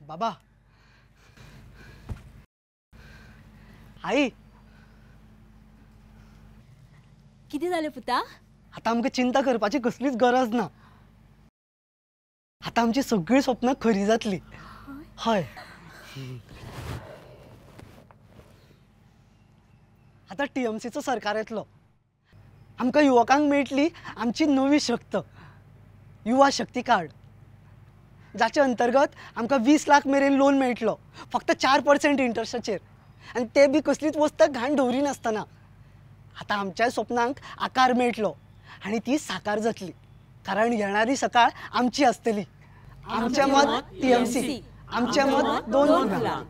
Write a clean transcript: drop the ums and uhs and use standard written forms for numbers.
बाबा, आई, कितें जालें पुता? आतां आमकां चिंता करपाची कसलीच गरज ना. आतां आमची सगळीं स्वप्नां खरी जातली. हय, आतां टीएमसीचो सरकार येतलो. आमकां युवकांक मेळटली आमची नवी शक्त, युवा शक्ती कार्ड, जाचे अंतर्गत आमकां 20 लाख मेरेन लोन मेळटलो फक्त 4% इंट्रस्टाचेर, आनी ते बी कसलीच वस्त घाण दवरिनासतना. आतां आमच्या स्वप्नांक आकार मेळटलो आनी ती साकार जातली, कारण येणारी सकाळ आमची आसतली. आमचें मत टीएमसी, आमचें मत 2 फुलां.